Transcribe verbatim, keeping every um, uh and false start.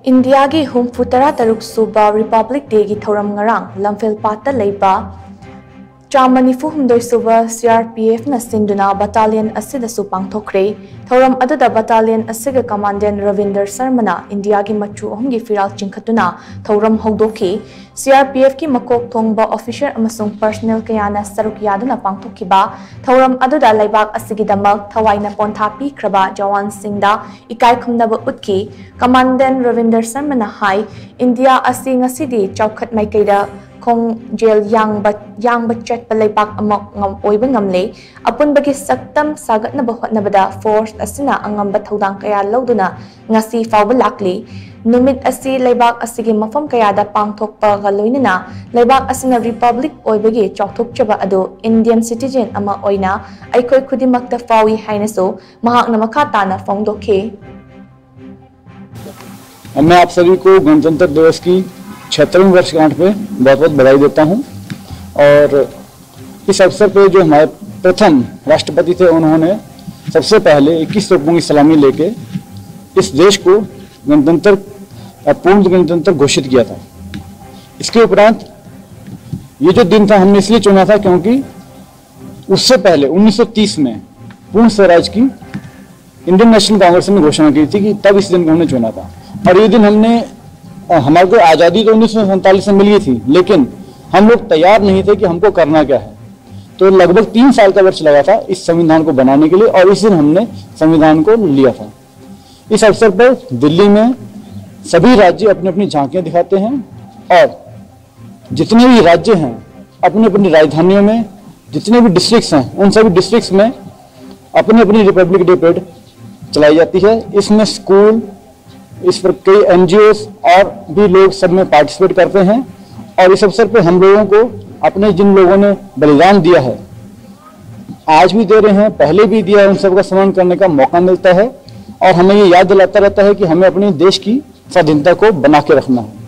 ꯏꯟꯗꯤꯌꯥꯒꯤ ꯍꯨꯝꯐꯨ ꯇꯔꯥ ꯇꯔꯨꯛ ꯁꯨꯕ ꯔꯤꯄꯕ꯭ꯂꯤꯛ ꯗꯦꯒꯤ ꯊꯧꯔꯝ ꯉꯔꯥꯡ ꯂꯝꯐꯦꯜ ꯄꯥꯠꯇ ꯂꯩꯕ ꯆꯥꯝꯃ ꯅꯤꯐꯨ ꯍꯨꯝꯗꯣꯏ ꯁꯨꯕ ꯁꯤ ꯑꯥꯔ ꯄꯤ ꯑꯦꯐꯅ ꯁꯤꯟꯗꯨꯅ ꯕꯇꯥꯂꯤꯌꯟ ꯑꯁꯤꯗꯁꯨ ꯄꯥꯡꯊꯣꯛꯈ꯭ꯔꯦ꯫ ꯊꯧꯔꯝ ꯑꯗꯨꯗ ꯕꯇꯥꯂꯤꯌꯟ ꯑꯁꯤꯒꯤ ꯀꯃꯥꯟꯗꯦꯟ ꯔꯕꯤꯟꯗꯔ ꯁꯔꯃꯅ ꯏꯟꯗꯤꯌꯥꯒꯤ ꯃꯆꯨ ꯑꯍꯨꯝꯒꯤ ꯐꯤꯔꯥꯜ ꯆꯤꯡꯈꯠꯇꯨꯅ ꯊꯧꯔꯝ ꯍꯧꯗꯣꯛꯈꯤ꯫ ꯁꯤ ꯑꯥꯔ ꯄꯤ ꯑꯦꯐꯀꯤ ꯃꯀꯣꯛ ꯊꯣꯡꯕ ꯑꯣꯐꯤꯁꯔ ꯑꯃꯁꯨꯡ ꯄꯔꯁꯅꯦꯜ ꯀꯌꯥꯅ ꯁꯔꯨꯛ ꯌꯥꯗꯨꯅ ꯄꯥꯡꯊꯣꯛꯈꯤꯕ ꯊꯧꯔꯝ ꯑꯗꯨꯗ ꯂꯩꯕꯥꯛ ꯑꯁꯤꯒꯤꯗꯃꯛ ꯊꯋꯥꯏꯅ ꯄꯣꯟꯊꯥ ꯄꯤꯈ꯭ꯔꯕ ꯖꯋꯥꯟꯁꯤꯡꯗ ꯏꯀꯥꯏ ꯈꯨꯝꯅꯕ ꯎꯠꯈꯤ꯫ ꯀꯃꯥꯟꯗꯦꯟ ꯔꯕꯤꯟꯗꯔ ꯁꯔꯃꯅ ꯍꯥꯏ, ꯏꯟꯗꯤꯌꯥ ꯑꯁꯤ ꯉꯁꯤꯗꯤ ꯆꯥꯎꯈꯠ ꯃꯥꯏꯀꯩꯗ ꯈꯣꯡꯖꯦꯜ ꯌꯥꯡꯕ, ꯌꯥꯡꯕ ꯆꯠꯄ ꯂꯩꯕꯥꯛ ꯑꯃ ꯉꯝ-, ꯑꯣꯏꯕ ꯉꯝꯂꯦ꯫ ꯑꯄꯨꯟꯕꯒꯤ ꯁꯛꯇꯝ ꯁꯥꯒꯠꯅꯕ ꯍꯣꯠꯅꯕꯗ ꯐꯣꯔꯁ ꯑꯁꯤꯅ ꯑꯉꯝꯕ ꯊꯧꯗꯥꯡ ꯀꯌꯥ ꯂꯧꯗꯨꯅ ꯉꯁꯤ ꯐꯥꯎꯕ ꯂꯥꯛꯂꯤ꯫ ꯅꯨꯃꯤꯠ ꯑꯁꯤ ꯂꯩꯕꯥꯛ ꯑꯁꯤꯒꯤ ꯃꯐꯝ ꯀꯌꯥꯗ ꯄꯥꯡꯊꯣꯛꯄꯒ ꯂꯣꯏꯅꯅ ꯂꯩꯕꯥꯛ ꯑꯁꯤꯅ ꯔꯤꯄꯕ꯭ꯂꯤꯛ ꯑꯣꯏꯕꯒꯤ ꯆꯥꯎꯊꯣꯛꯆꯕ ꯑꯗꯨ ꯏꯟꯗꯤꯌꯟ ꯁꯤꯇꯤꯖꯦꯟ ꯑꯃ ꯑꯣꯏꯅ ꯑꯩꯈꯣꯏ ꯈꯨꯗꯤꯡꯃꯛꯇ ꯐꯥꯎꯏ ꯍꯥꯏꯅꯁꯨ ꯃꯍꯥꯛꯅ ꯃꯈꯥ ꯇꯥꯅ ꯐꯣꯡꯗꯣꯛꯈꯤ꯫ मैं आप सभी को गणतंत्र दिवस की छिहत्तरवीं वर्षगांठ पे बहुत बहुत बधाई देता हूं। और इस अवसर पे जो हमारे प्रथम राष्ट्रपति थे, उन्होंने सबसे पहले इक्कीस तोपों की सलामी लेके इस देश को गणतंत्र, अ, पूर्ण गणतंत्र घोषित किया था। इसके उपरांत ये जो दिन था, हमने इसलिए चुना था क्योंकि उससे पहले उन्नीस सौ तीस में पूर्ण स्वराज की इंडियन नेशनल कांग्रेस ने घोषणा की थी कि तब इस दिन को हमने चुना था। और ये दिन हमने, अ, हमारे को आज़ादी तो उन्नीस सौ सैंतालीस में मिल गई थी, लेकिन हम लोग तैयार नहीं थे कि हमको करना क्या है। तो लगभग तीन साल का वर्ष लगा था इस संविधान को बनाने के लिए, और इस दिन हमने संविधान को लिया था। इस अवसर पर दिल्ली में सभी राज्य अपनी अपनी झांकियां दिखाते हैं, और जितने भी राज्य हैं, अपनी अपनी राजधानियों में जितने भी डिस्ट्रिक्ट्स हैं, उन सभी डिस्ट्रिक्ट्स में अपनी अपनी रिपब्लिक डे परेड चलाई जाती है। इसमें स्कूल, इस पर कई एन जी ओज़ और भी लोग सब में पार्टिसिपेट करते हैं। और इस अवसर पर हम लोगों को अपने, जिन लोगों ने बलिदान दिया है, आज भी दे रहे हैं, पहले भी दिया है, उन सबका स्मरण करने का मौका मिलता है। और हमें ये याद दिलाता रहता है कि हमें अपने देश की स्वाधीनता को बना के रखना है।